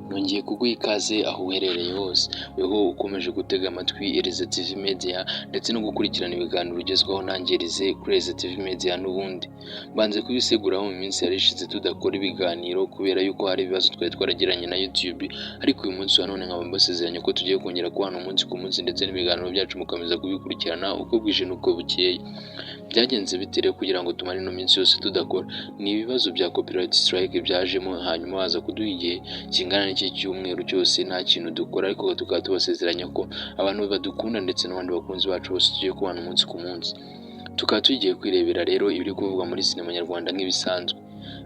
Nongeye kuguha ikaze aho uherereye hose, weho ukomeje gutega amatwi Elize TV Media ndetse no gukurikirana ibiganiro ugezwaho nanjye Elize kuri Elize TV Media. N'ubundi mbanze kubiseguraho, mu minsi yari ishize tudakora ibiganiro kubera yuko hari ibibazo twari twaragiranye na YouTube, ariko uyu munsi wa none nkaba mbasezeranye ko tugiye kongera kubana umunsi ku munsi, ndetse n'ibiganiro byacu mukomeza kubikurikirana uko bwije n'uko bukeye. Byagenze bite rero kugira ngo tumare ino minsi yose tudakora? Ni ibibazo bya copyright strike byajemo, hanyuma baza kuduha igihe kingana n'iki cyumweru cyose nta kintu dukora, ariko tukaba tubasezeranya ko abantu badukunda ndetse n'abandi bakunzi bacu bose tugiye kubana umunsi ku munsi. Tukaba tugiye kwirebera rero ibiri kuvugwa muri sinema nyarwanda. Nk'ibisanzwe,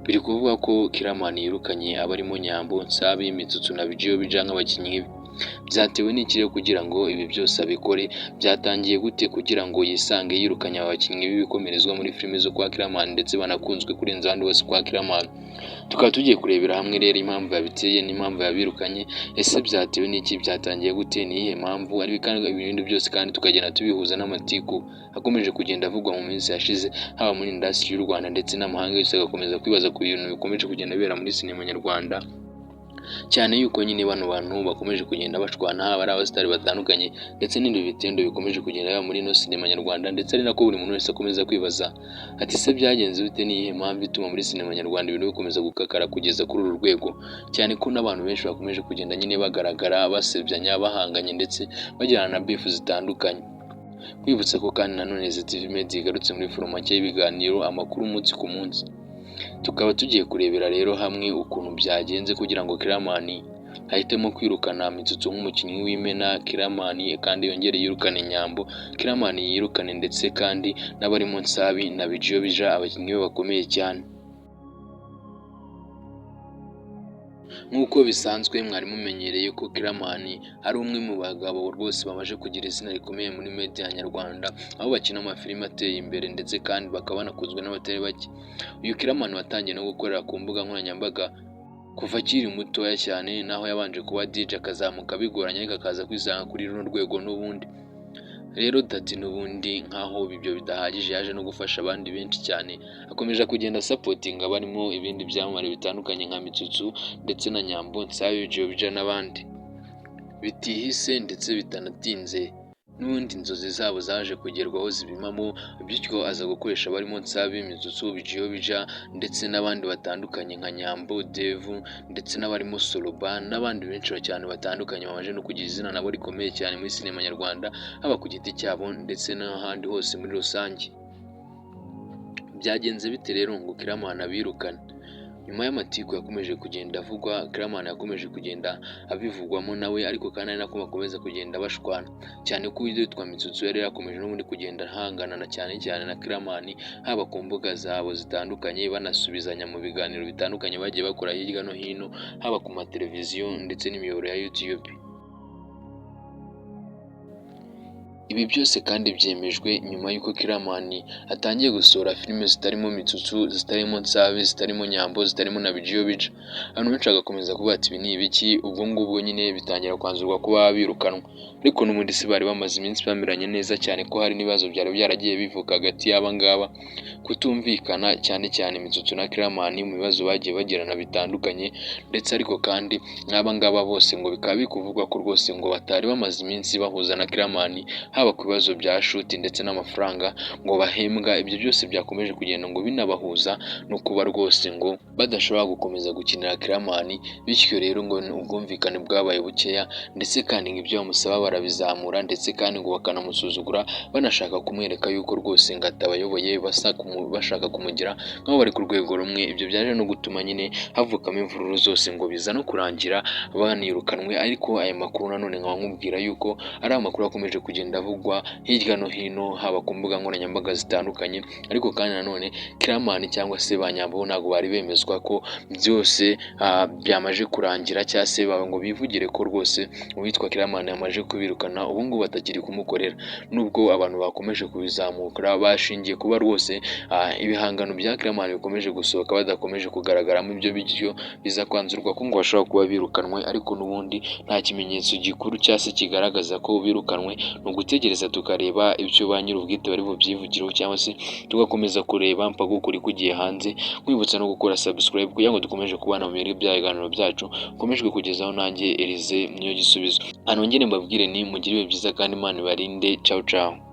biri kuvuga ko Killaman yirukanye abarimo Nyambo, Nsabi, Mitsutsu na Bijiyobija nk'abakinnyi be. Byatewe n'iki rero kugira ngo ibi byose abikore? Byatangiye gute kugira ngo yisange yirukanye aba bakinnyi b'ibikomerezwa muri filime zo kwa Killaman, ndetse banakunzwe kurenza abandi bose kwa Killaman? Tukaba tugiye kurebera hamwe rero impamvu yabiteye n'impamvu yabirukanye. Ese byatewe n'iki? Byatangiye gute? Ni iyihe mpamvu? Ariko kandi ibindi byose kandi tukagenda tubihuza n'amatiku akomeje kugenda avugwa mu minsi yashize, haba muri industry y'u Rwanda ndetse n'amahanga yose agakomeza kwibaza ku bintu bikomeje kugenda bibera muri sinema nyarwanda, cyane yuko nyine bano bantu bakomeje kugenda bashwana, haba ari abasitari batandukanye ndetse n'ibindi bitendo bikomeje kugenda biba muri ino sinema nyarwanda, ndetse ari nako buri muntu wese akomeza kwibaza ati: "Ese byagenze bite? Ni iyihe mpamvu ituma muri sinema nyarwanda ibintu bikomeza gukakara kugeza kuri uru rwego?" Cyane ko n'abantu benshi bakomeje kugenda nyine bagaragara basebyanya, bahanganye, ndetse bagirana na beef zitandukanye. Kwibutsa ko kandi nanone TV Media igarutse muri format y'ibiganiro, amakuru umunsi ku munsi. Tukaba tugiye kurebera rero hamwe ukuntu byagenze kugira ngo Killaman ahitemo kwirukana Mitsutsu nk'umukinnyi w'imena, Killaman kandi yongere yirukane Nyambo, Killaman yirukane ndetse kandi n'abarimo Nsabi na Bijiyobija, abakinnyi be bakomeye cyane. Nk'uko bisanzwe, mwari mumenyereye ko Killaman ari umwe mu bagabo rwose bamaze kugira izina rikomeye muri media nyarwanda, aho bakina amafilime ateye imbere, ndetse kandi bakaba banakunzwe n'abatari bake. Uyu Killaman watangiye no gukorera ku mbuga nkoranyambaga kuva akiri mutoya cyane, naho yabanje kuba DJ akazamuka bigoranye, ariko akaza kwisanga kuri runo rwego. N'ubundi rero Daddy, n'ubundi nkaho ibyo bidahagije, yaje no gufasha abandi benshi cyane, akomeje kugenda asupportinga barimo ibindi byamamare bitandukanye nka Mitsutsu ndetse na Nyambo, Nsabi, Bijiyobija n'abandi. Bitihise ndetse bitanatinze, n'ubundi inzozi zabo zaje kugerwaho zibimamo, bityo aza gukoresha abarimo Nsabi, Mitsutsu, Bijiyobija ndetse n'abandi batandukanye nka Nyambo, Devu, ndetse n'abarimo Soloba n'abandi benshi cyane batandukanye bamaze no kugira izina nabo rikomeye cyane muri sinema nyarwanda, haba ku giti cyabo ndetse n'ahandi hose muri rusange. Byagenze bite rero ngo Killaman abirukane? Nyuma y'amatiku yakomeje kugenda avugwa, Killaman yakomeje kugenda abivugwamo nawe, ariko kandi ari nako bakomeza kugenda bashwana, cyane ko uwitwa Mitsutsu yari yakomeje n'ubundi kugenda ahangana na cyane cyane na Killaman, haba ku mbuga zabo zitandukanye, banasubizanya mu biganiro bitandukanye bagiye bakora hirya no hino, haba ku mateleviziyo ndetse n'imiyoboro ya YouTube. Ibi byose kandi byemejwe nyuma y'uko Killaman atangiye gusohora filime zitarimo Mitsutsu, zitarimo Nsabi, zitarimo Nyambo, zitarimo na Bijiyobija. Abantu benshi bagakomeza kuvuga ati: "Ibi ni ibiki?" Ubwo ngubwo nyine bitangira kwanzurwa ko baba birukanwa, ariko n'ubundi si bari bamaze iminsi bameranye neza, cyane ko hari n'ibibazo byari byaragiye bivuka hagati y'aba ngaba, kutumvikana cyane cyane Mitsutsu na Killaman mu bibazo bagiye bagirana bitandukanye, ndetse ariko kandi n'aba ngaba bose ngo bikaba biri kuvugwa ko rwose ngo batari bamaze iminsi bahuza na Killaman, haba ku bibazo bya shoot ndetse n'amafaranga ngo bahembwa. Ibyo byose byakomeje kugenda ngo binabahuza no kuba rwose ngo badashobora gukomeza gukinira Killaman, bityo rero ngo ubwumvikane bwabaye bukeya, ndetse kandi ngo ibyo bamusaba barabizamura, ndetse kandi ngo bakanamusuzugura, banashaka kumwereka yuko rwose ngo atabayoboye, bashaka kumugira nk'aho bari ku rwego rumwe. Ibyo byaje no gutuma nyine havukamo imvururu zose, ngo biza no kurangira banirukanwe. Ariko aya makuru nanone nkaba nkubwira yuko ari amakuru akomeje kugenda avugwa hirya no hino, haba ku mbuga nkoranyambaga zitandukanye, ariko kandi nanone Killaman cyangwa se ba Nyambo ntabwo bari bemezwa ko byose byamaze kurangira, cyangwa se ngo bivugire ko rwose uwitwa Killaman yamaze kubirukana, ubu ngubu batakiri kumukorera, nubwo abantu bakomeje kubizamukira bashingiye kuba rwose ibihangano bya Killaman bikomeje gusohoka badakomeje kugaragaramo ibyo, bityo biza kwanzurwa ko ngo bashobora kuba birukanwe, ariko n'ubundi nta kimenyetso gikuru cyangwa se kigaragaza ko birukanwe. Ni ugutegereza tukareba ibyo ba nyir'ubwite bari bubyivugireho, cyangwa se tugakomeza kureba mpaka ukuri kugiye hanze. Nkwibutsa no gukora subscribe kugira ngo dukomeze kubana mu bindi biganiro byacu nkomeje kukugezaho nanjye Elize Niyo Gisubizo. Nongere mbabwire ni mugire ibihe byiza kandi Imana ibarinde. Ciao ciao.